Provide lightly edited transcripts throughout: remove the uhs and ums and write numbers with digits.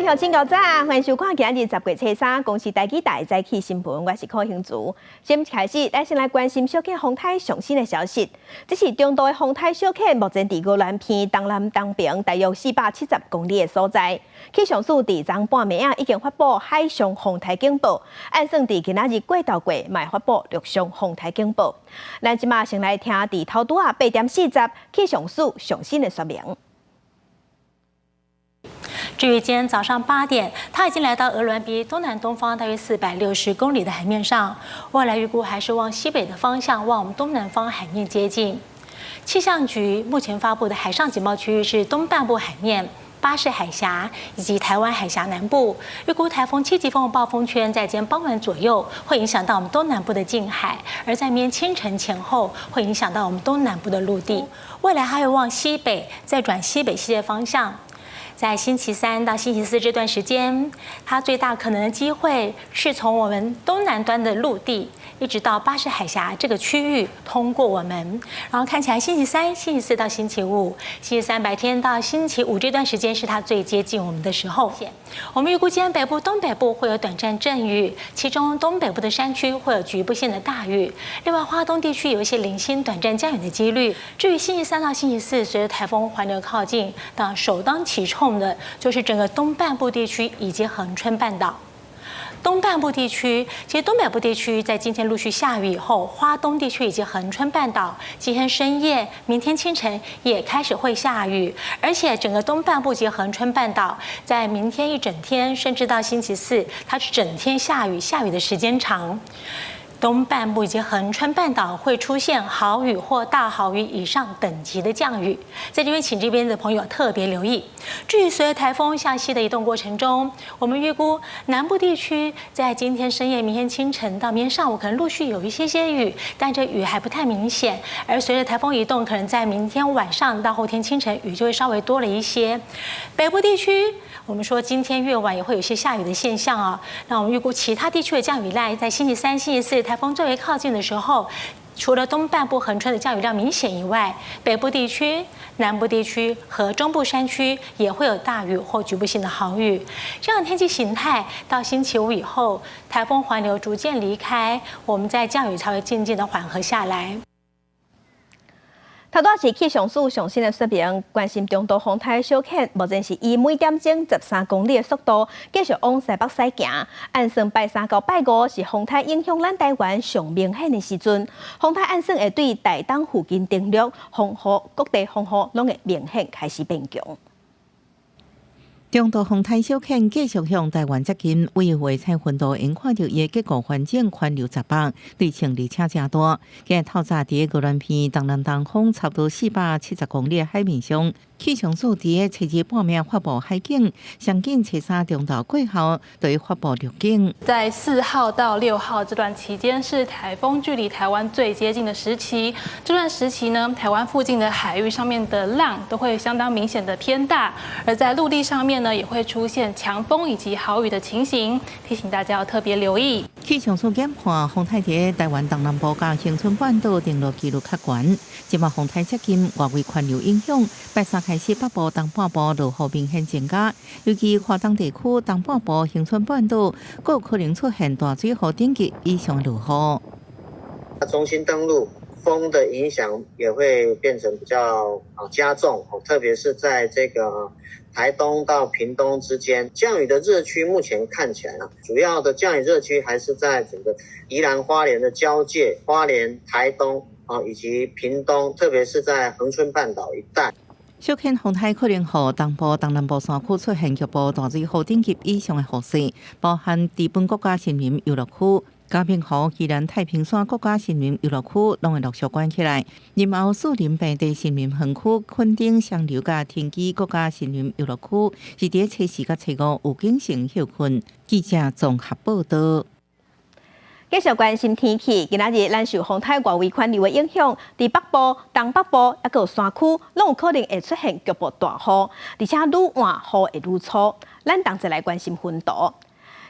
鄉親早安，歡迎收看今日10月初3公視台語台早起新聞，我是柯興竹。先開始，咱先來關心小犬風颱上新的消息。這是中度的風颱小犬，目前佇宜蘭縣東南東邊大約470公里的所在。氣象署佇昨半暝仔已經發布海上風颱警報，按算佇今仔日過晝過，嘛會發布陸上風颱警報。咱這馬先來聽佇頭拄仔8點40氣象署上新的說明。至於今天早上8點，它已經來到鵝鑾鼻東南東方大約460公里的海面上。未來預估還是往西北的方向，往我們東南方海面接近。氣象局目前發布的海上警報區域是東半部海面、巴士海峽以及台灣海峽南部。預估颱風七級風的暴風圈在今天傍晚左右會影響到我們東南部的近海，而在明天清晨前後會影響到我們東南部的陸地。未來還會往西北再轉西北西的方向。在星期三到星期四這段時間，它最大可能的機會是從我們東南端的陸地，一直到巴士海峽這個區域通過我們。然後看起來星期三、星期四到星期五，星期三白天到星期五這段時間是它最接近我們的時候。我們預估今天北部、東北部會有短暫陣雨，其中東北部的山區會有局部性的大雨。另外，花東地區有一些零星短暫降雨的幾率。至於星期三到星期四，隨着颱風環流靠近，當首當其衝的就是整個東半部地區以及恆春半島。東半部地區，其實東北部地區在今天陸續下雨以後，花東地區以及恆春半島今天深夜、明天清晨也開始會下雨，而且整個東半部及恆春半島在明天一整天，甚至到星期四，它是整天下雨，下雨的時間長。東半部以及恆春半島會出現豪雨或大豪雨以上等級的降雨，在這邊請這邊的朋友特別留意。至於隨着颱風向西的移動過程中，我們預估南部地區在今天深夜、明天清晨到明天上午可能陸續有一些些雨，但這雨還不太明顯。而隨着颱風移動，可能在明天晚上到後天清晨，雨就會稍微多了一些。北部地區，我們說今天越晚也會有些下雨的現象啊。那我們預估其他地區的降雨量在星期三、星期四颱風最為靠近的時候，除了東半部恆春的降雨量明顯以外，北部地區、南部地區和中部山區也會有大雨或局部性的豪雨。這樣的天氣形態到星期五以後，颱風環流逐漸離開，我們在降雨才會漸漸的緩和下來。頭拄是氣象署上新的說明，關心中度風颱小犬，目前是以每點鐘13公里的速度繼續往西北駛行。按算拜三到拜五是風颱影響咱台灣上明顯的時陣，風颱按算會對台東附近登陸，風雨各地風雨攏會明顯開始變強。中度風颱小犬繼續向台灣接近，為畫彩雲圖會看著伊的結構環境環流十八，對稱而且誠大。今日透早佇宜蘭縣東南東方差不多470公里的海面上，氣象署佇個初二半暝發布海警，上緊初三中晝過後就會發布陸警。在4號到6號這段期間是颱風距離台灣最接近的時期。這段時期呢，台灣附近的海域上面的浪都會相當明顯的偏大，而在陸地上面呢，也會出現強風以及豪雨的情形，提醒大家要特別留意。氣象署研判，風颱佇台灣東南部佮恆春半島登陸幾率較懸。這馬風颱接近，外圍環流影響，拜三開始北部、東半部落雨明顯增加，尤其花東地區、東半部、恆春半島，閣有可能出現大水雨等級以上落雨。中心登陸，風的影響也會變成比較加重，特別是在這個台東到屏東之間，降雨的熱區目前看起來啊，主要的降雨熱區還是在整個宜蘭花蓮的交界，花蓮、台東啊以及屏東，特別是在恆春半島一帶。小犬風颱可能予東部、東南部山區出現局部大水雨等級以上的雨勢，包含知本國家森林遊樂區、嘉明湖、宜蘭太平山國家森林遊樂區，攏會陸續關起來。林後樹林平地森林園區、墾丁雙流佮天基國家森林遊樂區，是佇初四佮初五預警性歇睏。記者綜合報道。繼續關心天氣，今仔日咱受風颱外圍環流的影響，佇北部、東北部抑閣有山區，攏有可能會出現局部大雨，而且愈晚雨會愈粗。咱同齊來關心雲圖。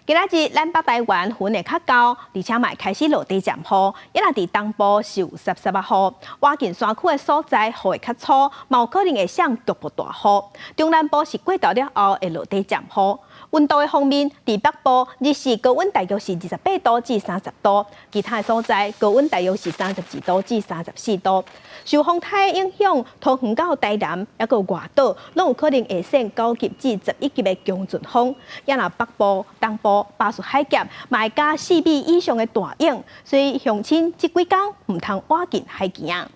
今仔日咱北台灣雲會較厚，而且嘛會開始落短暫雨。抑若佇東部是有濕濕仔雨，倚近山區的所在雨會較粗，嘛有可能會上局部大雨。中南部是過晝了後會落短暫雨。溫度的方面，佇北部日時高溫大約是28度至30度，其他的所在高溫大約是32度至34度。受風颱影響，桃園到台南抑閣外島，攏有可能會生9級至11級的強陣風。也若北部、東部、巴士海峽，嘛會加4米以上的大湧，所以鄉親這幾工毋通倚近海墘。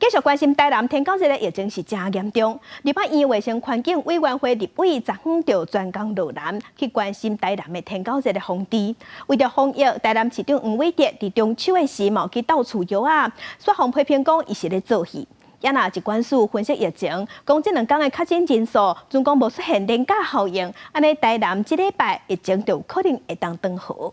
繼續關心台南天狗熱的疫情是誠嚴重。立法院衛生環境委員會立委昨昏就專工落南去關心台南的天狗熱的防治。為著防疫，台南市長黃偉哲佇中秋的時嘛去鬥厝藥仔，煞予批評講伊是咧做戲。也若疾管署分析疫情，講這兩工的確診人數，總共無出現連假效應，按呢台南這禮拜疫情就有可能會當斷河。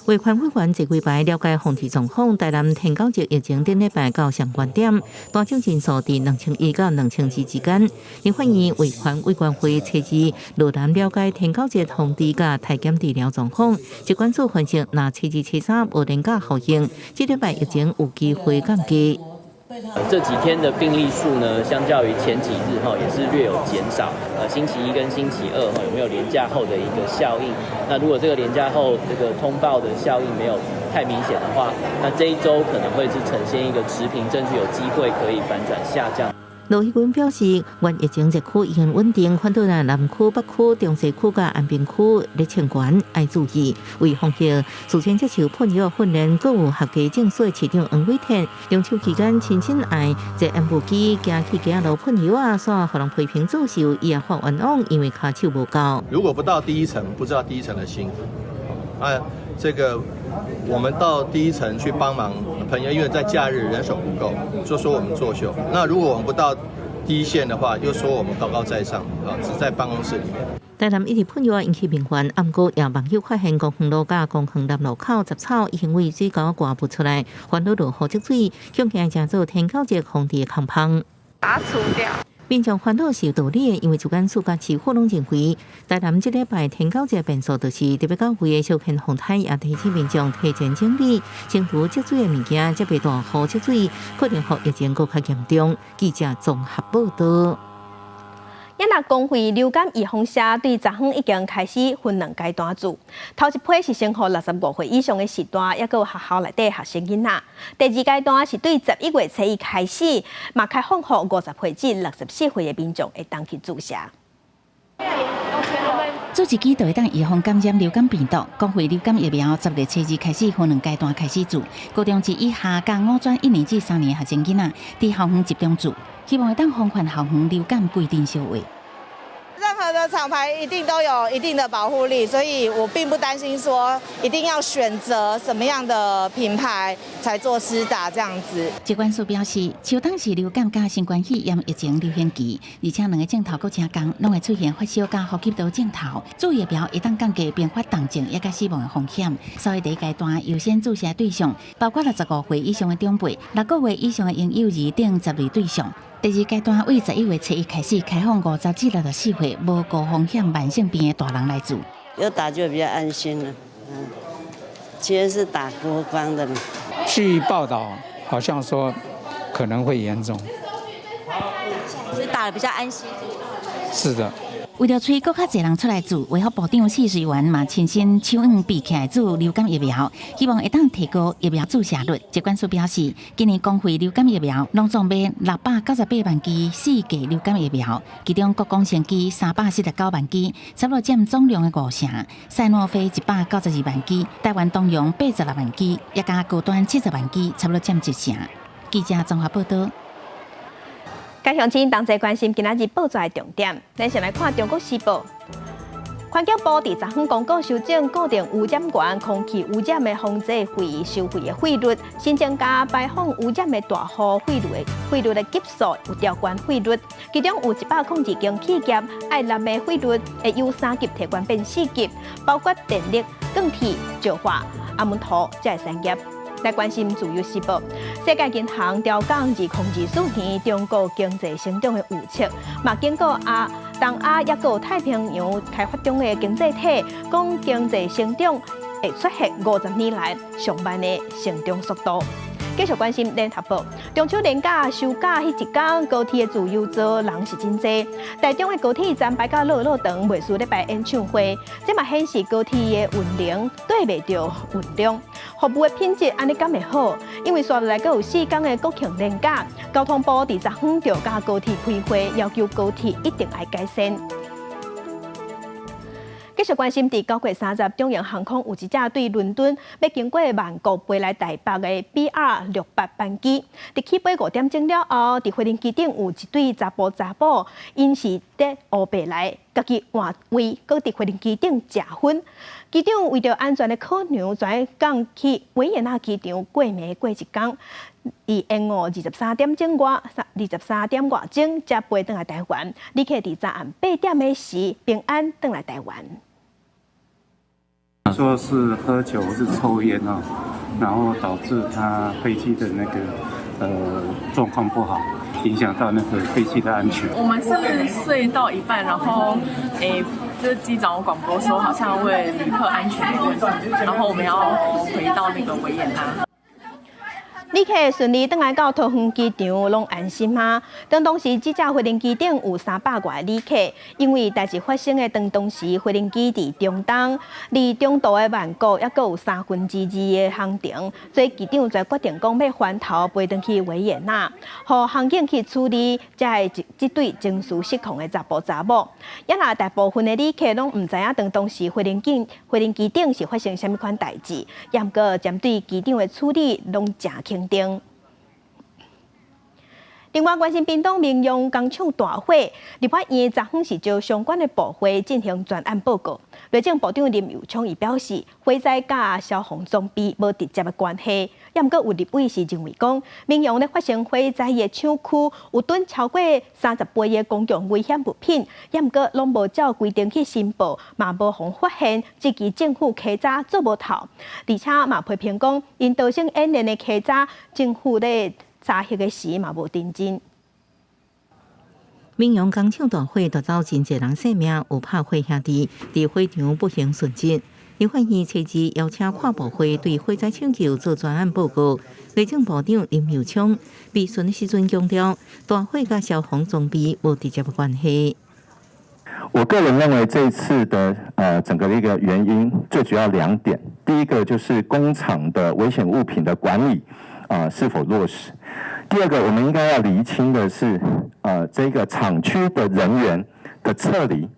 衛環委員這幾擺了解防治狀況，台南天狗熱疫情頂禮拜到上懸點，單週人數佇2100到2200之間。立法院衛環委員會初二落南了解天狗熱防治佮篩檢治療狀況，疾管署分析，若初二、初三無連假效應，這禮拜疫情有機會降低。這幾天的病例數呢，相較於前幾日哈，也是略有減少。星期一跟星期二哈，有沒有連假後的一個效應？那如果這個連假後這個通報的效應沒有太明顯的話，那這一周可能會是呈現一個持平，甚至有機會可以反轉下降。羅致光表示，原疫情熱區已經穩定，反倒若南區、北區、中西區佮安平區熱情懸，愛注意。為防疫，事先接受噴藥訓練，閣有合格證書的市長黃偉哲，中秋期間親身愛坐煙霧機行去街路噴藥仔，煞予人批評作秀，伊也發冤枉，因為跤手無夠。如果不到第一層，不知道第一層的辛苦。啊，這個我們到第一層去幫忙噴藥，因為在假日人手不夠，就說我們作秀。那如果我們不到第一線的話，又說我們高高在上，啊，只在辦公室裡面。台南一直噴藥引起民怨，毋過也網友發現公園路佮公園南路口雜草已經為水溝割不出來，煩惱落雨積水，恐驚成做天狗熱防治的空縫。把它除掉。民眾煩惱是有道理的，因為疾管署佮市府攏認為，台南這禮拜天狗熱變數就是特別到位的小偏風颱，也提醒民眾提前準備，清除積水的物件，才袂大雨積水，可能予疫情閣較嚴重。記者綜合報道。也若公費流感預防射對昨昏已經開始分兩階段注，頭一批是先予65歲以上的序大，抑閣有學校內底學生囡仔。第二階段是對11月初一開始，嘛開放予50歲至64歲的民眾會當去注射。注一劑就會當預防感染流感病毒。公費流感疫苗10月初二開始分兩階段開始注，高中職以下佮五專一年至三年學生囡仔，佇校園集中注，希望會當防範校園流感規陣相話。任何的廠牌一定都有一定的保護力，所以我並不擔心說一定要選擇什麼樣的品牌才做施打這樣子。疾管署表示，秋冬是流感佮新冠肺炎疫情流行期，而且兩个症頭閣誠仝，攏會出現發燒佮呼吸道症頭。注疫苗會當降低併發重症抑佮死亡的風險，所以第一階段優先注射對象包括65歲以上的長輩、6個月以上的嬰幼兒等十類對象。第二階段為11月初一開始開放50至64歲無高風險慢性病的大人來注。有打就比較安心了，其實是打國光的嘛。據報道，好像說可能會嚴重，所以打得比較安心。是的。為著催閣較濟人出來注，衛福部長謝瑞元嘛親身手腕備起來注流感疫苗，希望會當提高疫苗注射率。疾管署表示，今年公費流感疫苗攏總買698萬劑四價流感疫苗，其中國光生技349萬劑，差不多佔總量的五成；賽諾菲192萬劑，台灣東洋86萬劑，抑加高端70萬劑，差不多佔一成。記者綜合報道。佮鄉親同齊關心今仔日報紙的重點，咱先來看《中國時報》。環境部佇昨昏公告修正固定污染源空氣污染的防治費收費的費率，新增加排放污染的大戶費率的級數有調懸費率，其中有102間企業愛納的費率會由3級提懸變4級，包括電力、鋼鐵、石化、阿門塗這个產業。來關心自由時報，世界銀行調降2024年中國經濟成長的預測，嘛警告亞東亞抑閣太平洋開發中的經濟體，講經濟成長會出現50年來上慢的成長速度。繼續關心聯合報，中秋連假收假彼一工，高鐵的自由座人是真濟。台中的高鐵站排甲落落長，袂輸咧排演唱會。這嘛顯示高鐵的運能對袂著運量，服務的品質按呢敢會好？因為紲落來閣有4天的國慶連假，交通部佇昨昏就佮高鐵開會，要求高鐵一定愛改善。繼續關心，佇9月30，中榮航空有一架對倫敦欲經過曼谷飛來台北的 BR68班機，佇起飛5點鐘了後，佇飛行機頂有一對查埔查某，𪜶是佇烏白來，家己換位，閣佇飛行機頂食薰。機長為著安全的考量，轉降去維也納機場過暝過一工，佇延誤23點外鐘才飛轉來台灣。旅客佇昨暗8點的時平安轉來台灣。說是喝酒或是抽菸哦，然後導致他飛機的那個狀況不好，影響到那個飛機的安全。我們是睡到一半，然後就是機長有廣播說，好像為旅客安全的問題，然後我們要回到那個維也納。旅客順利轉來到桃園機場，攏安心嗎？當當時這架飛行機頂有300外旅客，因為代誌發生的當當時飛行機佇中東，離中途的曼谷猶閣有2/3的航程，所以機長才決定講欲翻頭飛轉去維也納，予航警去處理這個這對情緒失控的查埔查某。也若大部分的旅客攏毋知影當當時飛行機頂是發生啥物款代誌，也毋過針對機長的處理攏誠肯定。另外，關心屏東明陽工廠大火，立法院昨昏是就相關的部會進行專案報告。內政部長林右昌伊表示，火災佮消防裝備無直接的關係。也毋過有立委是認為講，明陽咧發生火災的廠區有囤超過30倍的公共危險物品，也毋過攏無照規定去申報，嘛無予發現，這支政府稽查做無透。而且嘛批評講，𪜶導生演練的稽查，政府咧查核的時嘛無認真。明陽工廠大火奪走真濟人性命，有拍火兄弟佇火場不幸殉職。立法院初二邀請跨部會對火災搶救做專案報告。內政部長林右昌備詢的時陣強調，大火佮消防裝備無直接的關係。我個人認為這次的整個的一個原因，最主要兩點，第一個就是工廠的危險物品的管理是否落實。第二個，我們應該要釐清的是，這個廠區的人員的撤離，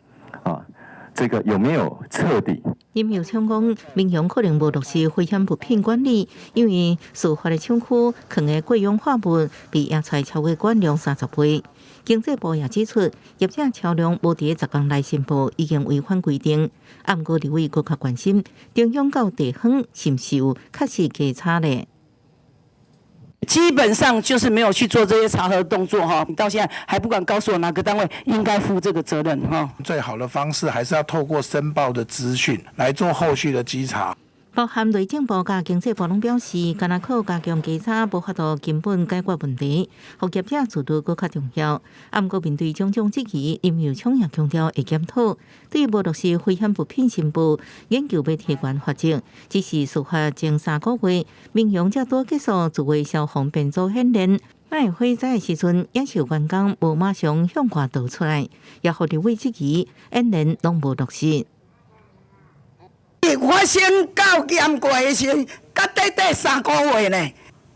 這個有沒有徹底？林右昌講，明陽可能無落實危險物品管理，因為事發的廠區藏的過氧化物被驗出來超過管量30倍。經濟部也指出，業者超量無佇10工內申報，已經違反規定。啊，毋過立委閣較關心，中央到地方是毋是有確實稽查咧？基本上就是沒有去做這些查核動作哈，你到現在還不敢告訴我哪個單位應該負這個責任哈。最好的方式還是要透過申報的資訊來做後續的稽查。包含內政部佮經濟部攏表示，干焦靠加強稽查，無法度根本解決問題，予業者自律閣較重要。啊，毋過面對種種質疑，林右昌也強調會檢討，對無落實危險物品申報，研究欲提懸罰則。只是事發前3個月，明陽才拄結束自衛消防編組訓練，那火災的時陣，也是有員工無馬上向外逃出來，也予立委質疑演練攏無落實。發生到驗過的時陣，才短短3個月呢，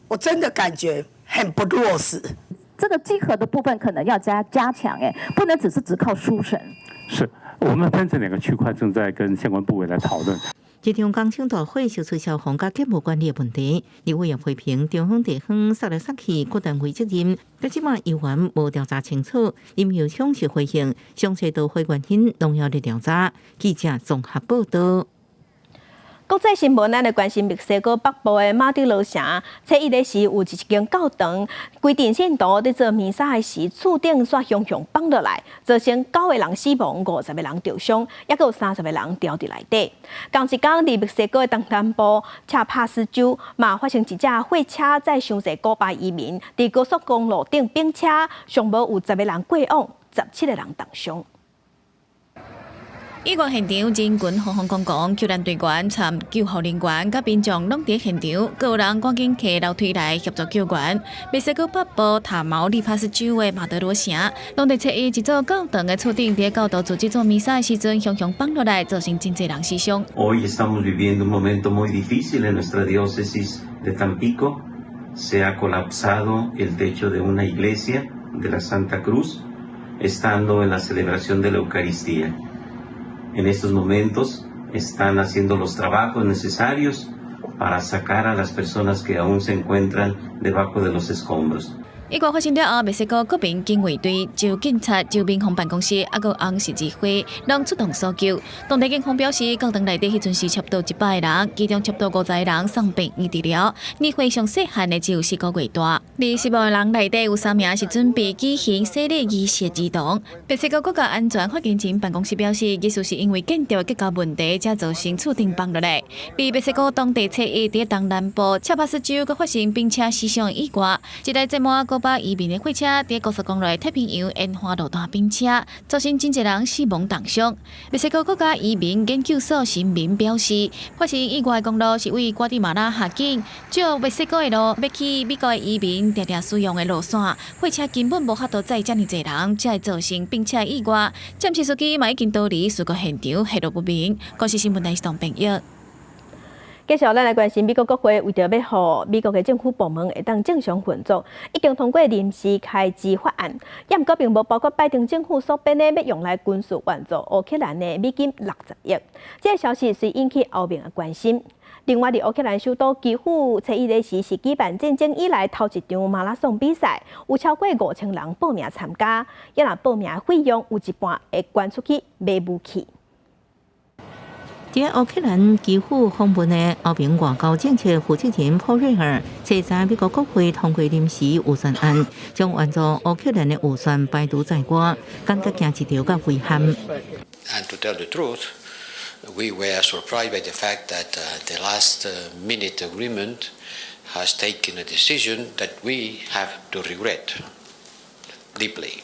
我真的感覺很不落實。這個稽核的部分可能要加強，哎，不能只是只靠書審。是我們分成兩個區塊，正在跟相關部委來討論。這場工廠大火燒出消防佮潔無管理的問題，立委也批評中央地方殺來殺去，各單位責任，到這馬猶原無調查清楚。林右昌是回應，詳細導火原因攏猶咧調查。記者綜合報道。國際新聞，咱來關心墨西哥北部的馬德羅城，初一的時有一間教堂，規陣信徒佇做彌撒的時，厝頂煞雄雄崩落來，造成九個人死亡，50個人受傷，猶閣有30個人牢佇內底。仝一工佇墨西哥的東南部恰帕斯州，嘛發生一架貨車載傷濟古巴移民，佇高速公路頂反車，上無有10個人過往，17個人重傷。意外現場人群慌慌張張，救援隊員摻救護人員佮民眾攏佇現場，閣有人趕緊爬樓梯來協助救援。墨西哥北部塔毛利帕斯州的馬德羅城，當地初一一座教堂的厝頂，佇教徒組織做彌撒的時陣，雄雄崩落來，造成真濟人死傷。 Hoy estamos viviendo un momento muy difícil en nuestra diócesis de Tampico. Se ha colapsado el techo de una iglesia de la Santa Cruz, estando en la celebración de la Eucaristía. En estos momentos están haciendo los trabajos necesarios para sacar a las personas que aún se encuentran debajo de los escombros. 意外發生了後，墨西哥國民警衛隊、州警察、州民防辦公室，抑閣有紅十字會，攏出動搜救。當地警方表示，教堂內底彼陣時差不多100個人，其中差不多50個人送病院治療。年歲上細漢的只有4個月大。佇死亡的人內底有三名是準備舉行洗禮儀式兒童。墨西哥國家安全發言人辦公室表示，疑似是因為建築結構問題，才造成厝頂崩落來。佇墨西哥當地初一，佇東南部恰帕斯州閣發生冰車死傷意外，一台載滿古巴移民的貨車佇高速公路太平洋沿岸路段冰車，造成真濟人死亡重傷。墨西哥國家移民研究所聲明表示，發生意外的公路是對瓜地馬拉下境，照墨西哥的路欲去美國的移民定定使用的路線，貨車根本無法度載遮爾濟人，才會造成冰車意外。暫時司機嘛已經逃離事故現場，下落不明。公視新聞台是編譯。繼續，咱來關心美國國會為著欲予美國的政府部門會當正常運作，已經通過臨時開支法案，也毋過並無包括拜登政府所編的欲用來軍事援助烏克蘭的美金60億。這個消息遂引起歐盟的關心。另外，佇烏克蘭首都基輔，初一的時是舉辦戰爭以來頭一場馬拉松比賽，有超過5000人報名參加，也若報名費用有一半會捐出去買武器。佇烏克蘭基輔訪問的歐盟外交政策負責人普瑞爾，昨在美國國會通過臨時預算案，將援助烏克蘭的預算排除在外，感覺驚一條佮遺憾。 And to tell the truth, we were surprised by the fact that the last minute agreement has taken a decision that we have to regret deeply.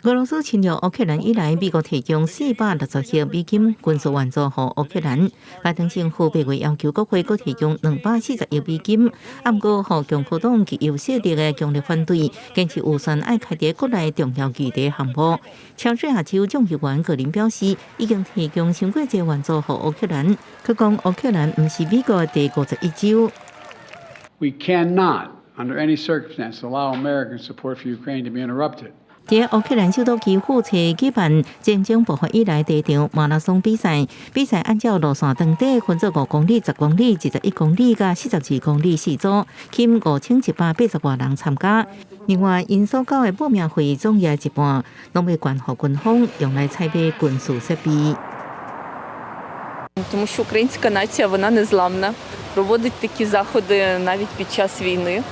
俄羅斯侵略烏克蘭以來，美國提供460億美金軍事援助予烏克蘭。拜登政府八月要求國會閣提供240億美金，毋過予共和黨極右勢力的強烈反對，堅持預算愛開佇國內重要議題項目。喬治亞州眾議員格林表示，已經提供傷過濟援助予烏克蘭，閣講烏克蘭毋是美國第51州。 We cannot, under any circumstance, allow American support for Ukraine to be interrupted. 佇烏克蘭首都基輔初舉辦戰爭爆發以來第一場馬拉松比賽，比賽按照路線長短分做5公里、10公里、21公里佮42公里四組，吸引5180外人參加。另外，𪜶所繳的報名費總額一半，攏欲捐予軍方，用來採買軍事設備。 Тому що українська нація вона незламна, проводить такі заходи навіть під час війни.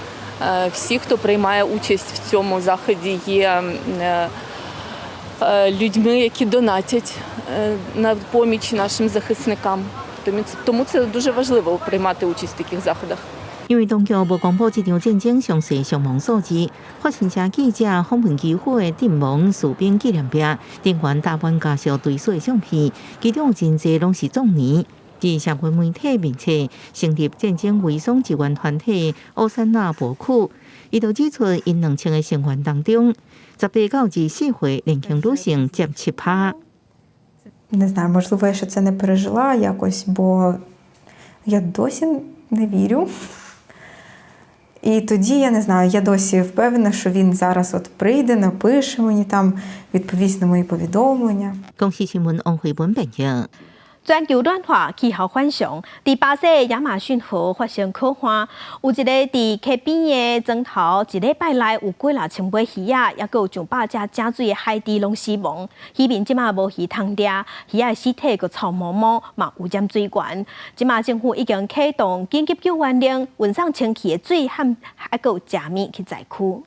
Всі, хто приймає участь в цьому заході, є людьми, які донатять на поміч нашим захисникам. Тому це дуже важливо приймати участь в таких заходах. 因為當局無公布這場戰爭詳細傷亡數字，法新社記者訪問基輔的陣亡士兵紀念壁，人員搭滿家屬追思的相片，其中有真濟攏是壯年。佇社群媒體面前成立戰爭遺孀支援團體奧珊娜博庫，伊就指出，𪜶2000個成員當中，18到24歲年輕女性佔7%。 Не знаю, можливо, я ще це не пережила якось, бо я досі не вірю. І тоді я не знаю, я досі впевнена, що він зараз от прийде, напише мені там, відповість на мої повідомлення. 公視新聞王慧文編譯。全球暖化，氣候反常，佇巴西的亞馬遜河發生洘旱，有一个佇溪邊的莊頭，一禮拜內有幾若千尾魚仔，抑閣有上百隻井水的海豬攏死亡。漁民這馬無魚通掠，魚仔的屍體閣臭毛毛，嘛污染水源。這馬政府已經啟動緊急救援令，運送清氣的水和抑閣有食物去災區。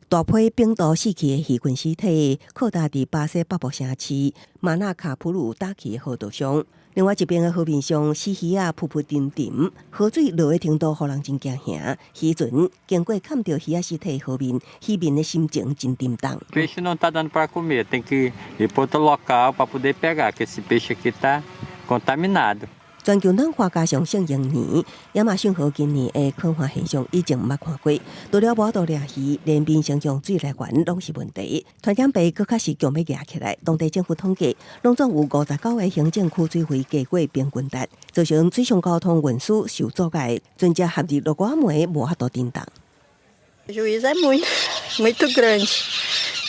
大批病毒死去的魚群屍體，擴大佇巴西北部城市馬納卡普魯打起的河道上。另外一邊的河面上，死魚仔浮浮沉沉，河水濁的程度，予人真驚嚇。漁船經過崁著魚仔屍體河面，漁民的心情真沉重。 Peixe não está dando para comer, tem que ir para outro local para poder pegar, que esse peixe aqui está contaminado. 全球暖化加上聖嬰年，亞馬遜河今年的乾旱現象以前毋捌看過。除了無法度掠魚，連民生用水來源攏是問題。傳染病閣較是強欲夯起來。當地政府統計，攏總有59個行政區水位低過平均值，造成水上交通運輸受阻礙，船隻陷入落外暝無法度振動。 Prejuízo é muito, muito grande.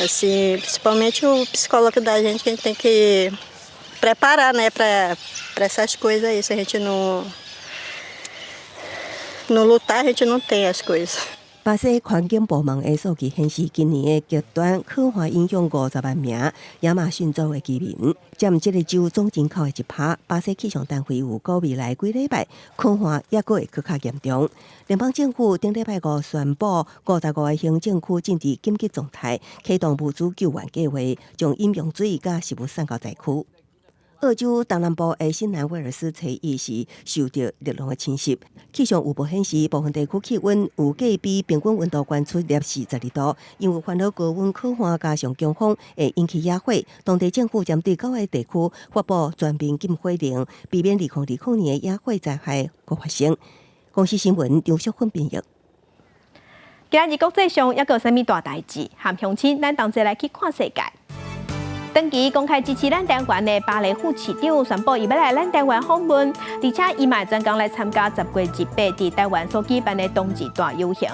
Assim, principalmente o psicólogo da gente, que a gente tem que preparar, né, para essas coisas aí. Se a gente não lutar, a gente não tem as coisas. 巴西環境部門的數據顯示，今年的極端乾旱影響50萬名亞馬遜州的居民，佔這个州總人口的1%。巴西氣象單位預估未來幾禮拜乾旱猶閣會閣較嚴重。聯邦政府頂禮拜五宣布，55個行政區進入緊急狀態，啟動物資救援計劃，將飲用水佮食物送到災區。澳洲東南部的新南威爾斯初一是受著熱浪的侵襲，氣象預報顯示，部分地區氣溫有計比平均溫度懸出攝氏12度。因為煩惱高溫可旱加上強風會引起野火，當地政府針對九个地區發布全面禁火令，避免2020年的野火災害閣發生。公視新聞張淑芬編譯。今日國際上猶閣有啥物大代誌？和鄉親，咱同齊來去看世界。長期公開支持咱台灣的巴黎副市長宣布，伊欲來咱台灣訪問，而且伊嘛會專工來參加10月28佇台灣所舉辦的冬至大遊行。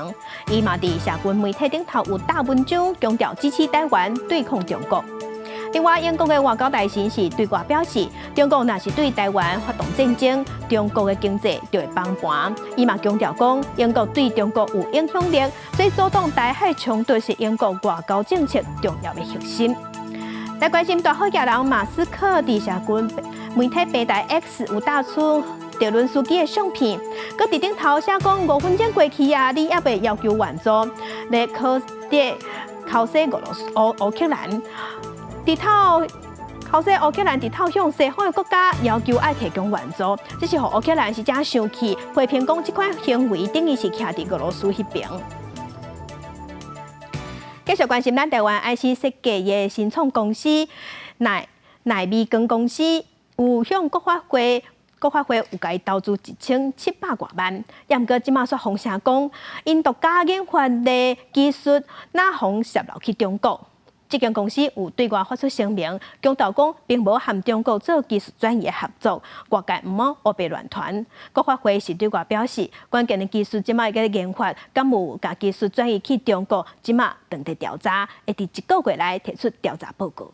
伊嘛佇社群媒體頂頭有大文章，強調支持台灣對抗中國。另外，英國的外交大臣是對外表示，中國若是對台灣發動戰爭，中國的經濟就會崩盤。伊嘛強調講，英國對中國有影響力，所以阻擋台海衝突是英國外交政策重要的核心。來關心大好額人馬斯克佇社群媒體平台 X 有打出澤倫斯基的相片，閣佇頂頭寫講5分鐘過去啊，你猶未要求援助，來考佇口說俄羅斯烏烏克蘭，佇頭口說烏克蘭佇頭向西方的國家要求愛提供援助，這是予烏克蘭是誠生氣，批評講這款行為等於是徛佇俄羅斯彼邊。繼續關心咱台灣 IC 設計的新創公司奈奈美光公司，有向國發會，國發會有共伊投資1700外萬，也毋過這馬煞風聲講，𪜶獨家研發的技術若予洩露去中國。這間公司有對外發出聲明，強調講並無和中國做技術轉移合作，外界毋好烏白亂傳。國發會是對外表示，關鍵的技術這馬佇研發，敢有共技術轉移去中國，這馬正佇調查，會佇一個月內提出調查報告。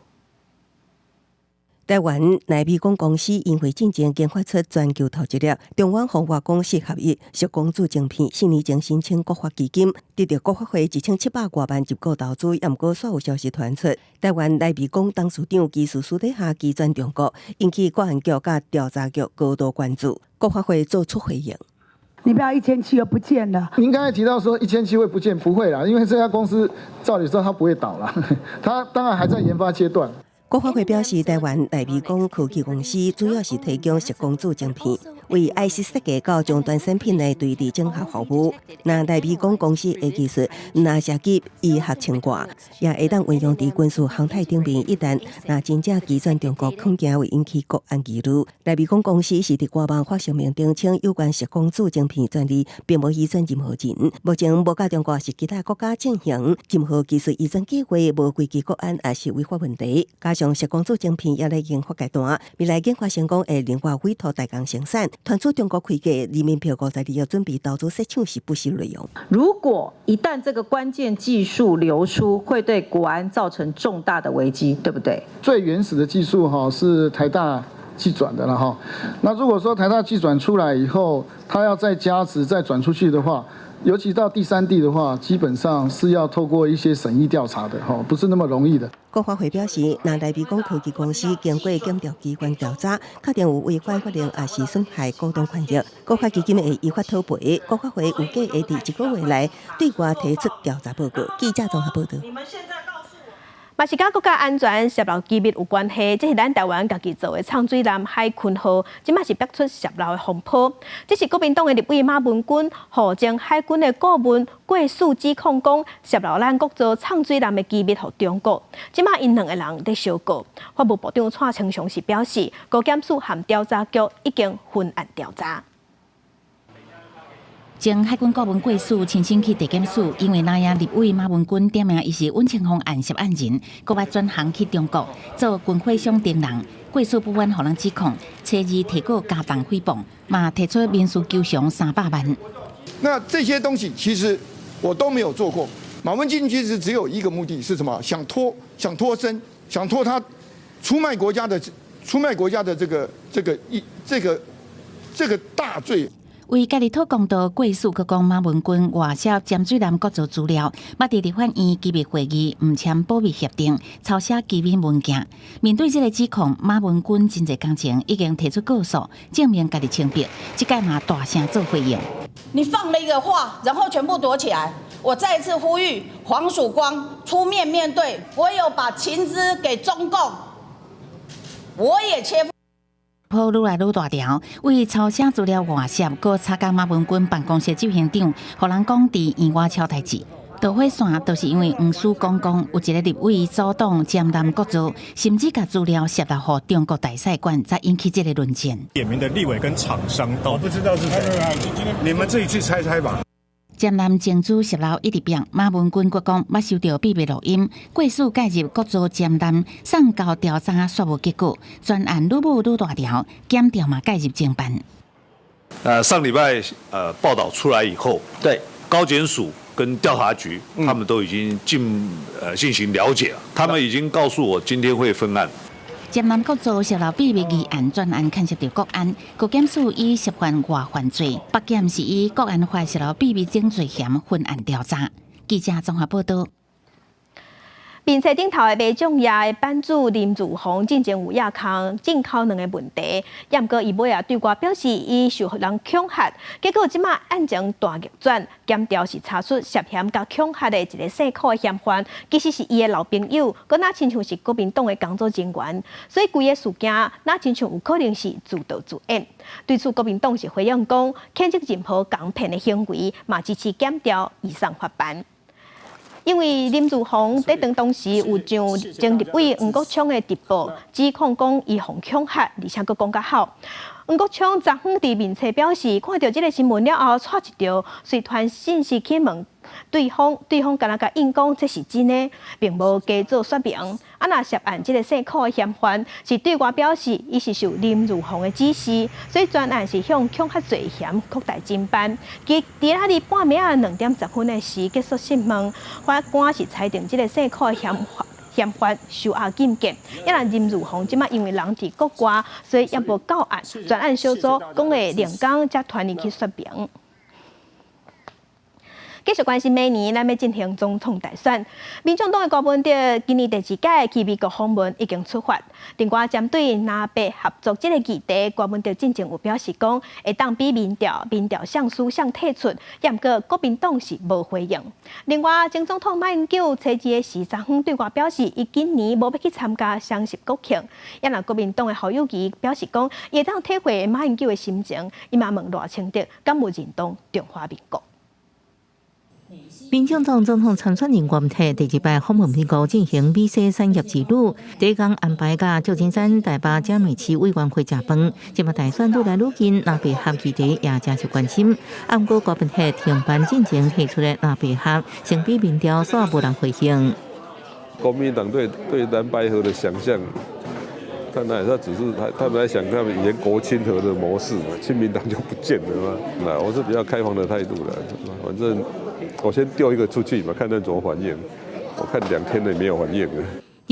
台灣奈美光公司因為進前研發出全球頭一粒中遠紅外光四合一矽光子晶片，4年前申請國發基金，得著國發會1700外萬入股投資，也毋過煞有消息傳出，台灣奈美光董事長技術私底下移轉中國，引起國安局佮調查局高度關注，國發會做出回應。你不要1700又不見了。您剛才提到說1700會不見，不會啦，因為這家公司照理說它不會倒啦，它當然還在研發階段。國發會表示，台灣奈美光科技公司主要是提供矽光子晶片，為 IC 設計到終端產品的對地整合服務。那奈美光公司的技術，毋但涉及醫學穿掛，也會當運用佇軍事航太頂面。一旦若真正移轉中國，恐驚會引起國安疑慮。奈美光公司是佇官網發聲明澄清，有關矽光子晶片專利並無移轉任何人，目前無佮中國抑是其他國家進行任何技術移轉計劃，無危及國安抑是違法問題。加上矽光子晶片猶咧研發階段，未來研發成功會另外委託代工生產。傳出中國開價人民幣52億準備投資設廠是不實內容。如果一旦這個關鍵技術流出，會對國安造成重大的危機，對不對？最原始的技術哈是台大技轉的了哈。那如果說台大技轉出來以後，它要再加值再轉出去的話，尤其到第三地的話，基本上是要透過一些審議調查的，吼，不是那麼容易的。國發會表示，若內美講科技公司經過檢調機關調查，確定有違反法令，抑是損害股東權益，國發基金會依法討賠。國發會預計會佇一個月內對外提出調查報告。記者綜合報導。嘛是佮國家安全洩露機密有關係，這是咱台灣家己做的藏水艦海鯤號，這馬是爆出洩漏的風波。這是國民黨的立委馬文君，予前海軍的顧問郭汜指控講洩露咱國造藏水艦的機密予中國。這馬𪜶兩個人佇相告。法務部長蔡清祥是表示，高檢署和調查局已經分案調查。前海軍顧問郭汜親身去地檢署，因為藍營立委馬文君點名伊是尹清鳳案涉案人，閣捌轉行去中國做軍火商情人。郭汜不滿予人指控，初二提告加重誹謗，嘛提出民事求償300萬。那這些東西其實我都沒有做過。馬文君其實只有一個目的是什麼？想脫身，想脫他出賣國家的這個大罪。為家己討公道，郭汜閣講馬文君外泄潛水艦國造資料，捌佇立法院機密會議毋簽保密協定，抄寫機密文件。面對這個指控，馬文君真濟工前已經提出告訴，證明家己清白。這擺嘛大聲做回應。你放了一個話，然後全部躲起來。我再一次呼籲黃曙光出面面對，我有把情資給中共，我也切。波愈來愈大條，為抄寫資料外泄，閣插工馬文君辦公室執行長，予人講佇院外抄代誌。導火線就是因為黃曙光講有一個立委阻擋潛艦國造，甚至共資料洩露予中國大使館，才引起這個論戰。點名的立委跟廠商都我不知道是誰，你們自己去猜猜吧。潛艦情資洩露一直變，馬文君閣講捌收著秘密錄音，郭汜介入國造潛艦送交調查，煞無結果，全案愈舞愈大條，檢調嘛介入偵辦。上禮拜報道出來以後，對高檢署跟調查局，他們都已經進行了解了，他們已經告訴我今天會分案。潛艦國造洩露秘密議案，專案牽涉著國安，高檢署以涉犯外犯罪，北檢是以國安法洩露秘密等罪嫌分案調查。記者綜合報導。面冊頂頭的馬將爺的版主林如鳳進前有掖空進口卵的問題，也毋過伊尾仔對外表示伊受人恐嚇，結果這馬案情大逆轉，檢調是查出涉嫌共恐嚇的一個姓柯的嫌犯，其實是伊的老朋友，閣若親像是國民黨的工作人員，所以規个事件若親像有可能是自導自演。對此，國民黨是回應講，譴責任何共騙的行為，嘛支持檢調移送法辦。因為林如鳳佇當當時有上前立委黃國昌的直播，指控講伊予恐嚇，而且閣講較好。黃國昌昨昏佇面冊表示，看著這个新聞了後，掣一著，隨傳信息去問對方，對方敢若共應講這是真的，並無加做說明。啊，若涉案這个姓柯的嫌犯是對外表示，伊是受林如鳳的指示，所以專案是向恐嚇罪嫌擴大偵辦。其佇仔日半暝仔2點10分的時結束訊問，法官是裁定這个姓柯的嫌犯收押禁見。抑若林如鳳這馬因為人佇國外，所以猶無到案。專案小組講會另工才傳伊去說明。繼續關心明年咱欲進行總統大選，民眾黨的郭文哲今年第二屆去美國訪問已經出發。另外，針對藍白合作這個議題，郭文哲進前有表示講，會當比民調，民調誰輸誰退出，也毋過國民黨是無回應。另外，前總統馬英九初二的時，昨昏對外表示，伊今年無欲去參加雙十國慶。也若國民黨的侯友宜表示講，伊會當體會馬英九的心情，伊嘛問賴清德，敢有認同中華民國？民進黨總統參選人郭台第二擺訪問美國進行美西產業之旅，第一工安排佮舊金山台北嘉美市委員會食飯。這馬大選愈來愈近，藍白合議題也誠受關心。毋過郭文鐵停辦進前提出的藍白合，相比民調煞無人回應。國民黨對藍白合的想象，當然他只是他們在想他們以前國親合的模式嘛，親民黨就不見了嘛。那我是比較開放的態度啦，反正。我先丟一個出去嘛，看他怎麼反應。我看2天內沒有反應。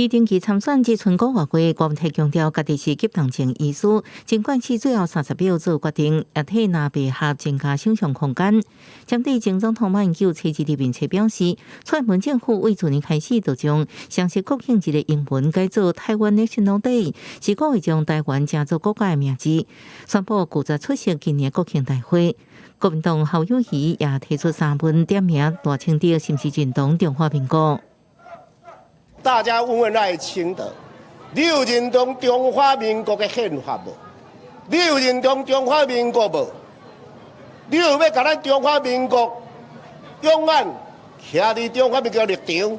伊登記參選只賰五個月，郭文泰強調，家己是急糖症醫師，盡管是最後30秒做決定，也替藍白合增加想像空間。針對前總統馬英九初日面冊表示，蔡英文政府為去年開始就將雙十國慶日的英文改做台灣 National Day，是故意將台灣成做國家的名字，宣布拒絕出席今年國慶大會。國民黨侯友宜也提出三問點名賴清德是毋是認同中華民國？大家問問賴清德，你有認同中華民國的憲法無？你有認同中華民國無？你有欲共咱中華民國永遠徛佇中華民國立場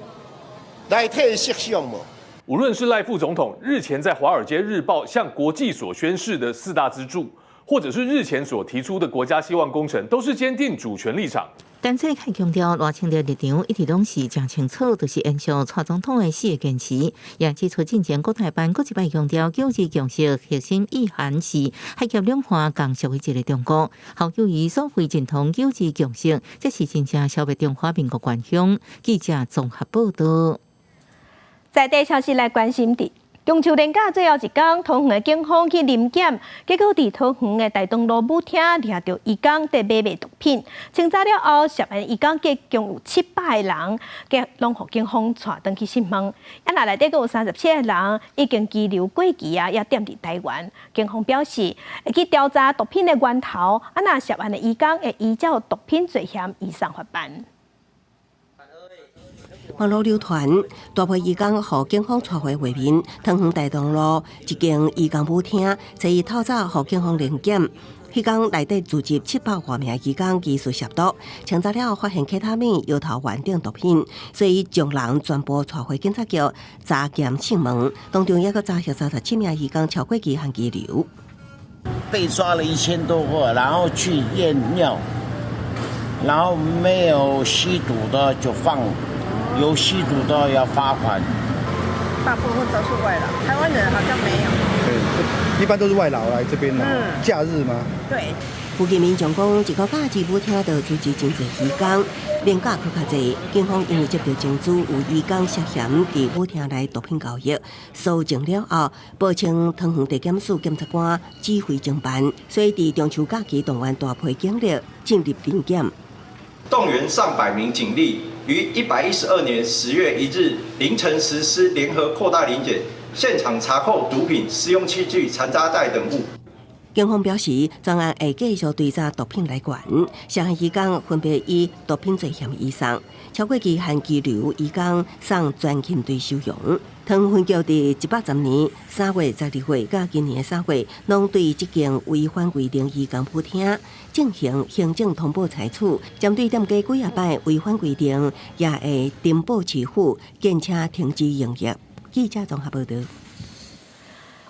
來替設想無？無論是賴副總統日前在《華爾街日報》向國際所宣示的四大支柱，或者是日前所提出的國家希望工程，都是堅定主權立場。陳世凱強調，賴清德立場一直攏是誠清楚，就是延續蔡總統的四個堅持。也指出，進前國台辦閣一擺強調，九二共識核心意涵是海峽兩岸共屬於一個中國。侯友宜所謂認同九二共識，這是真正消滅中華民國願向。記者綜合報道。在地消息來關心的。中秋連假最後一工，桃園的警方去臨檢，結果佇桃園的大東路舞廳掠著移工佇買賣毒品，清查了後，涉案移工共有700個人，佮攏予警方帶轉去訊問。啊，若內底閣有37個人已經羈留過期啊，也踮佇台灣。警方表示會去調查毒品的源頭，啊，若涉案的移工會依照毒品罪嫌移送法辦。網路流傳大批移工予警方帶回畫面，桃園大東路一間移工舞廳，初一透早予警方臨檢，彼工內底聚集700外名移工疑似涉毒，清查了後發現 K 他命、搖頭丸等毒品，所以將人全部帶回警察局查檢訊問，當中抑閣查獲37名移工超過期限羈留。被抓了1000多個，然後去驗尿，然後沒有吸毒的就放。有吸毒的要罰款。大部分都是外勞，台灣人好像沒有。對，一般都是外勞來這邊。假日嗎？對。附近民眾講，一個假日舞廳就聚集真濟移工，連假閣較濟。警方因為接到情資有移工涉嫌佇舞廳內毒品交易，搜證了後，報請桃園地檢署檢察官指揮偵辦，所以佇中秋假期動員大批警力進入臨檢，動員上百名警力，於112年10月1日凌晨實施聯合擴大臨檢，現場查扣毒品、私用器具、殘渣袋等物。警方表示，專案會繼續追查毒品來源，涉案移工分別以毒品罪嫌移送，超過期限羈留移工送專勤隊收容。桃園分局佇110年3月12日佮今年3月，攏對這間違反規定移工舞廳進行行政通報裁處，針對店家幾仔擺違反規定，也會呈報市府，建請停止營業。記者綜合報道。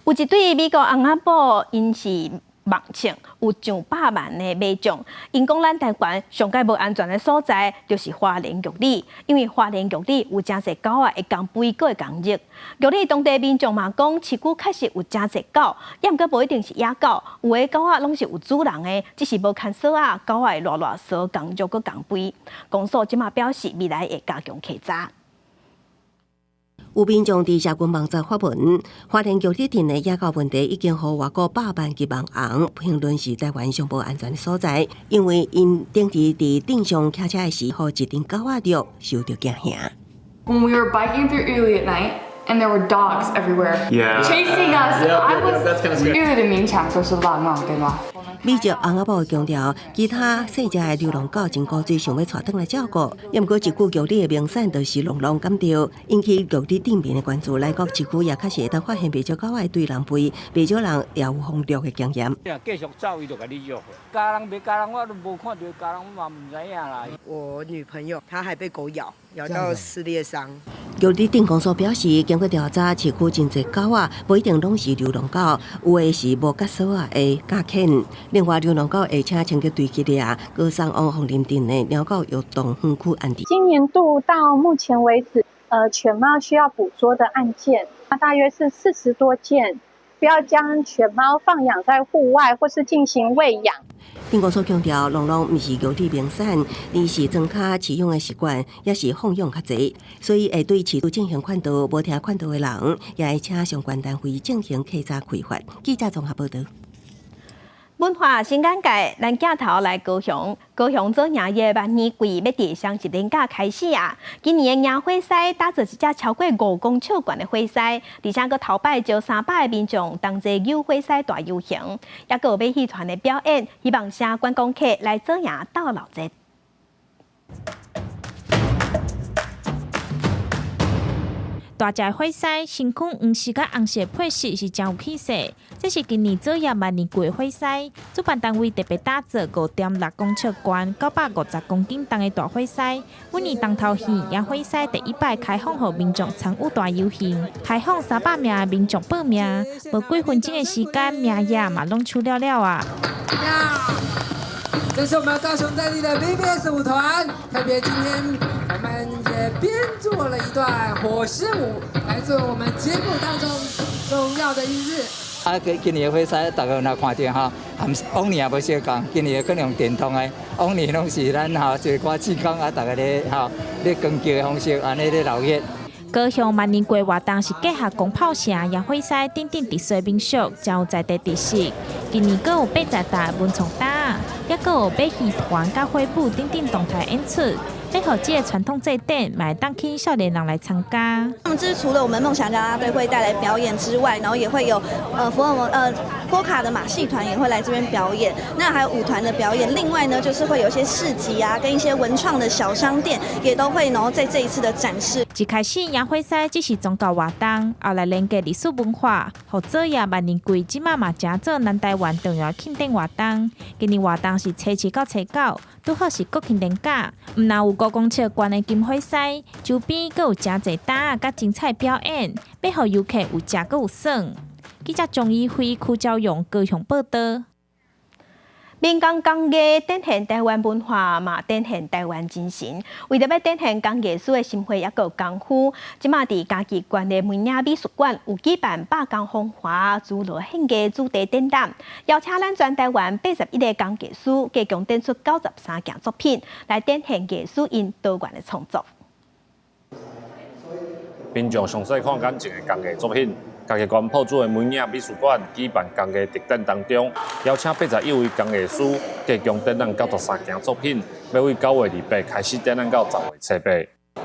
有一對美國翁仔某，𪜶是目測有上百萬的馬眾，𪜶講咱台灣上蓋無安全的所在，就是花蓮玉里，因為花蓮玉里有誠濟狗仔會共吠，閣會共虐。玉里當地民眾嘛講，市區確實有誠濟狗，也毋過無一定是野狗，有的狗仔攏是有主人的，只是無牽索仔，狗仔會賴賴趖共虐閣共吠。公所這馬表示，未來會加強稽查。有民眾佇社群網站發文，花蓮玉里鎮的野狗問題已經予外國百萬級網紅評論是台灣上無安全的所在，因為𪜶頂日佇鎮上騎車的時，予一陣狗仔虐，受著驚嚇。 When we were biking through Yuli at night, and there were dogs everywhere chasing us, I was That's kind of scary. 玉里的明牆都是浪浪，對嗎？美籍翁仔某強調，其他細隻的流浪狗真古錐想欲帶轉來照顧，也毋過一句玉里的名產就是櫳櫳感著引起玉里鎮民的關注。來國市區也確實會當發現袂少狗仔對人吠，袂少人也有予虐的經驗。繼續走，伊就共你約。家人袂家人，我都無看著家人，我嘛毋知影啦。我女朋友她還被狗咬，咬到撕裂傷。玉里鎮公所表示，經過調查，市區真濟狗仔，無一定攏是流浪狗，有的是無結索仔的家犬。另外，流浪狗會請清潔隊去掠，閣送往鳳林鎮的貓狗育動園區安置。今年度到目前為止，犬貓需要捕捉的案件，那大約是40多件。不要將犬貓放養在戶外，或是進行餵養。鎮公所強調，浪浪毋是強制明產，而是莊跤飼養的習慣，也是放養較濟，所以會對飼主進行勸導，無聽勸導的人，也會請相關單位進行稽查開罰。記者綜合報導。文化新眼界，咱鏡頭來高雄。高雄做營業萬年季欲佇雙十連假開始啊！今年的迎火獅打造一隻超過5公尺懸的火獅，而且閣頭擺招300個民眾同齊扭火獅大遊行，抑閣有馬戲團的表演，希望吸觀光客來做營鬥鬧熱。大隻火獅，身軀黃色佮紅色配色是誠有氣勢。這是今年做業萬年季火獅，主辦單位特別打造5.6公尺懸、950公斤重的大火獅。每年重頭戲，迎火獅第一擺開放予民眾參與大遊行，開放300名的民眾報名，無幾分鐘的時間，名額嘛攏搶了了啊！這是我們高雄在地的 VVS 舞團，特別今天我們也編做了一段火獅舞，來做我們節目當中重要的一日。啊，今年的火獅大家若看著吼，和往年也無相仝，今年可能用電動的，往年攏是咱吼一個歌曲講啊，大家咧吼咧光叫的方式，按呢咧鬧熱。高雄萬年季活動是結合攻炮城、迎火獅等等特色民俗，誠有在地特色。今年閣有80台文創擔，抑閣有馬戲團佮火舞等等動態演出，欲予這个傳統祭典，嘛會當吸引少年人來參加。那麼這除了我們夢想家隊會帶來表演之外，然後也會有福爾摩波卡的馬戲團也會來這邊表演，那還有舞團的表演。另外呢，就是會有一些市集啊，跟一些文創的小商店也都會，然後在這一次的展示。一開始迎火獅只是宗教活動，後來連結歷史文化，予做業萬年季這馬嘛成做南台灣重要慶典活動。今年活動是初七到初九，拄好是國慶連假，毋但有5公尺懸的金火獅，周邊閣有誠濟擔仔佮精彩表演，欲予遊客有食閣有耍。記者鍾怡輝、柯昭勇高雄報導。民間工藝展現台灣文化，嘛展現台灣精神。為著欲展現工藝師的心血，抑閣功夫，這馬佇嘉義縣的梅嶺美術館有舉辦百工風華諸羅獻藝主題展覽，邀請咱全台灣81個工藝師，共共展出93件作品，來展現藝師𪜶多元的創作。民眾上細看眼前的工藝作品。嘉義縣朴子的梅嶺美術館舉辦工藝特展當中，邀請81位工藝師，共展覽93件作品，欲對9月28開始展覽到10月初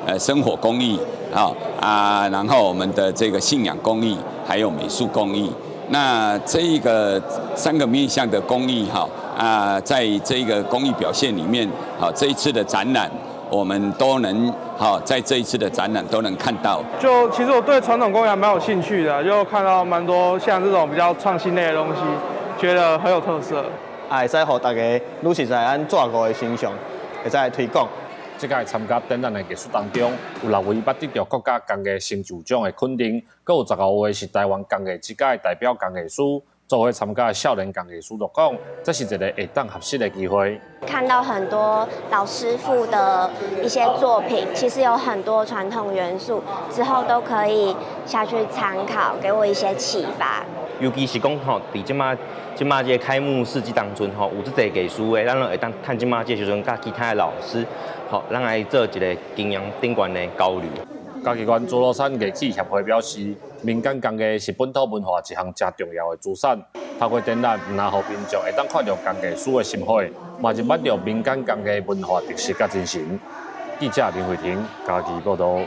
8。生活工藝啊啊，然後我們的這個信仰工藝，還有美術工藝，那這一個三個面向的工藝哈啊，在這個工藝表現裡面，好，這一次的展覽，我們都能好，在這一次的展覽都能看到。就其實我對傳統工藝還蠻有興趣的，就看到蠻多像這種比較創新類的東西，覺得很有特色。啊，會使予大家愈熟悉咱紙糊的形象，會使來推廣。這屆參加展覽的藝術當中，有6位捌得著國家工藝成就獎的肯定，閣有15位是台灣工藝之家的代表工藝師。做伙參加的少年工藝師就講，這是一个會當學習的機會。看到很多老師傅的一些作品，其實有很多傳統元素，之後都可以下去參考，給我一些啟發。尤其是講吼，佇這馬這馬這个開幕式這當中吼，有這濟藝術的，咱攏會當趁這馬這個時陣，佮其他的老師，吼，咱來做一个經驗頂懸的交流。嘉義縣諸羅山藝器協會表示，民間工藝是本土文化一項誠重要的資產。透過展覽，毋但予民眾會當看著工藝師的心血，嘛認捌著民間工藝文化特色佮精神。記者林慧婷嘉義報導。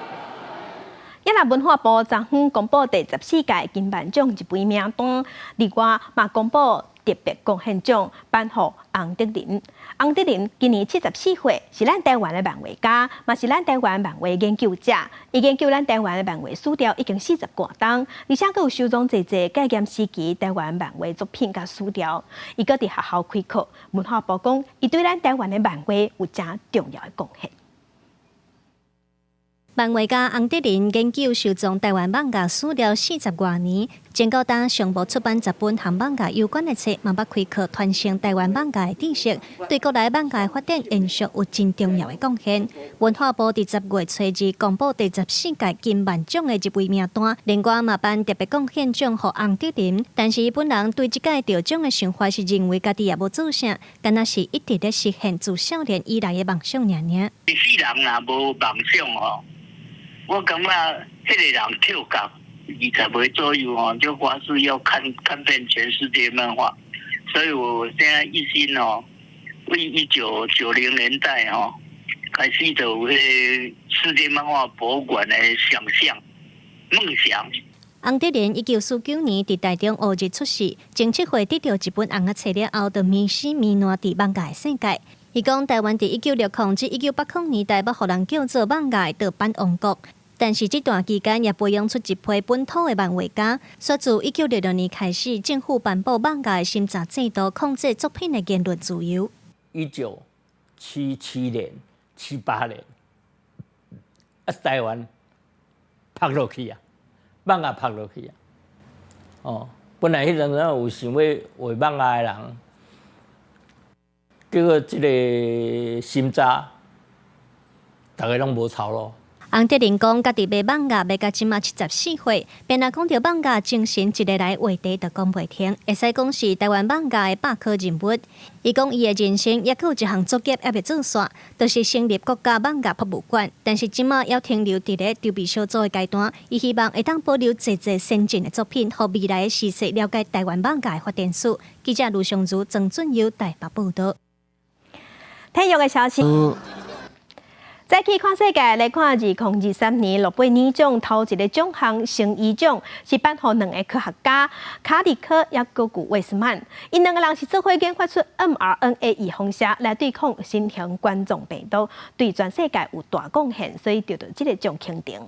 也若文化部昨昏公布第14屆金漫獎入圍名單，另外嘛公布特別貢獻獎頒予洪德林。洪德林今年74歲，是咱台灣的漫畫家，嘛是咱台灣漫畫研究者。伊研究咱台灣的漫畫史料已經40外冬，而且閣有收藏濟濟戒嚴時期台灣漫畫作品佮史料。伊閣佇學校開課，文化部講，伊對咱台灣的漫畫有誠重要的貢獻。漫畫家洪德林研究收藏台灣漫畫史料40外年，前高擔上無出版10本和艋舺有關的冊，嘛捌開課傳承台灣艋舺的知識，對國內艋舺發展延續有真重要的貢獻。文化部佇10月初2公布第14屆金漫獎的入圍名單，另外嘛頒特別貢獻獎予洪德林。但是伊本人對這屆得獎的想法是認為家己也無做啥，敢若是一直咧實現自少年以來的夢想爾爾。一世人若無夢想吼，我感覺彼個人跳降20歲左右吼，就發誓要看看遍全世界漫畫，所以我現在一心哦，為1990年代吼開始就有彼個世界漫畫博物館的想象夢想。洪德林1949年佇台中烏日出世，7歲得著一本尪仔冊了後，就迷死迷爛佇艋舺的世界。伊講台灣佇1960至1980年代，捌予人叫做艋舺盜版王國。但是這段期間也培養出一批本土的漫畫家。煞自1966年開始，政府頒布艋舺審查制度，控制作品的言論自由。1977年、78年，啊，台灣拍落去啊，艋舺拍落去啊。哦，本來彼陣有想欲畫艋舺的人，結果這個審查，逐家攏無頭路。洪德林講，家己賣艋舺賣到這馬74歲，便若講著艋舺精神，一个來話題就講袂停，會使講是台灣艋舺的百科人物。伊講伊的人生猶閣有一項作業猶未做煞，就是成立國家艋舺博物館。但是這馬猶停留佇咧籌備小組的階段，伊希望會當保留濟濟先進的作品，予未來的世代了解台灣艋舺的發展史。記者盧尚如、曾俊佑台北報導。體育的消息。再去看世界來看，2023年諾貝爾獎頭一個獎項生醫獎是頒予兩个科學家卡里科抑閣有魏斯曼，𪜶兩个人是做伙研發出 mRNA 預防射來對抗新型冠狀病毒，對全世界有大貢獻，所以得著這个獎肯定。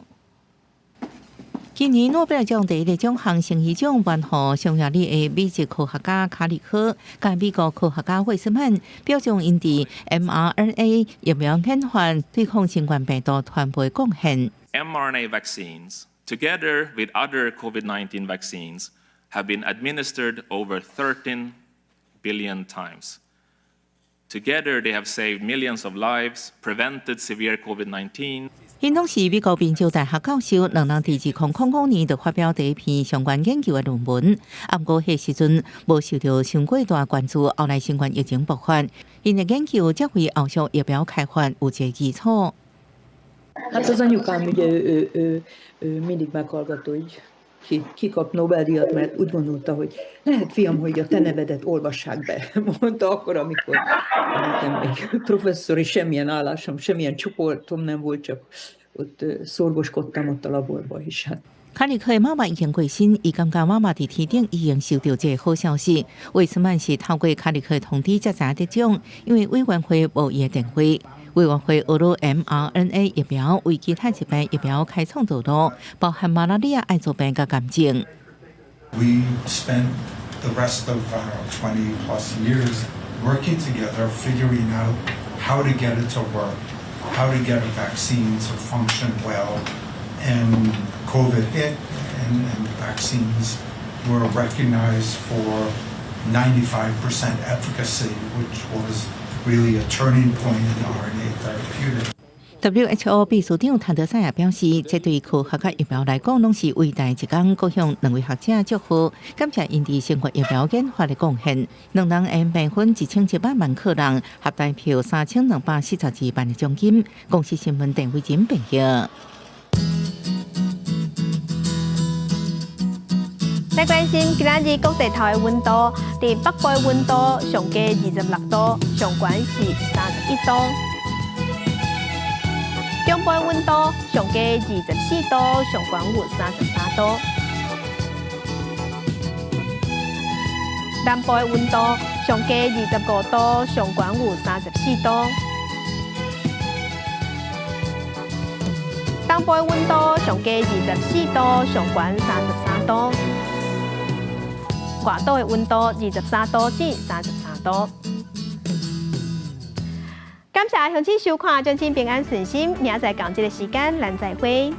今年諾貝爾獎第一個獎項生醫獎頒予匈牙利的美籍科學家卡里科，佮美國科學家惠斯曼，表彰𪜶佇 mRNA 疫苗研發對抗新冠病毒傳播貢獻。 mRNA vaccines, together with other COVID-19 vaccines, have been administered over 13 billion times. Together, they have saved millions of lives, prevented severe COVID-19. 𪜶攏是美國賓州大學教授，兩人佇2000年就發表第一篇相關研究的論文。啊，毋過彼時陣無受著傷過大關注，後來新冠疫情爆發，𪜶的研究才為後續疫苗開發有一個基礎。 Hát az anyukám ugye ő, ő, ő mindig meghallgatta, hogy ki, ki kap Nobel-díjat, mert úgy gondolta, hogy lehet, fiam, hogy a te nevedet olvassák be. Mondta akkor, amikor nekem még professzori semmilyen állásom, semmilyen csoportom nem volt, csak ott szorgoskodtam ott a laborba is. Hát 卡里克的媽媽已經過身，伊感覺媽媽佇天頂已經收著這个好消息。魏斯曼是透過卡里克通知才知影得獎，因為委員會無伊的電話。委員會學了 mRNA 疫苗為其他疾病疫苗開創道路，包含馬拉利亞、艾滋病佮癌症。 We spent the rest of 20 plus years working together, figuring out how to get it to work, how to get a vaccine to function well. And COVID hit, and the vaccines were recognized for 95% efficacy, which was really a turning point in RNA therapeutics. WHO 秘書長譚德塞也表示，這對科學佮疫苗來講，攏是偉大一工。閣向兩位學者祝賀，感謝𪜶佇新冠疫苗研發的貢獻。兩人會平分1700萬克朗，合台票3242萬的獎金。公視新聞鄧慧珍編譯。來關心今仔日各地頭的溫度，佇北部的溫度上低26度，上懸是31度；中部的溫度上低24度，上懸有33度；南部的溫度上低25度，上懸有34度；東部的溫度上低24度，上懸33度。外島的溫度23度至33度。感謝鄉親收看，祝親平安順心。明仔載仝這个時間，咱再會。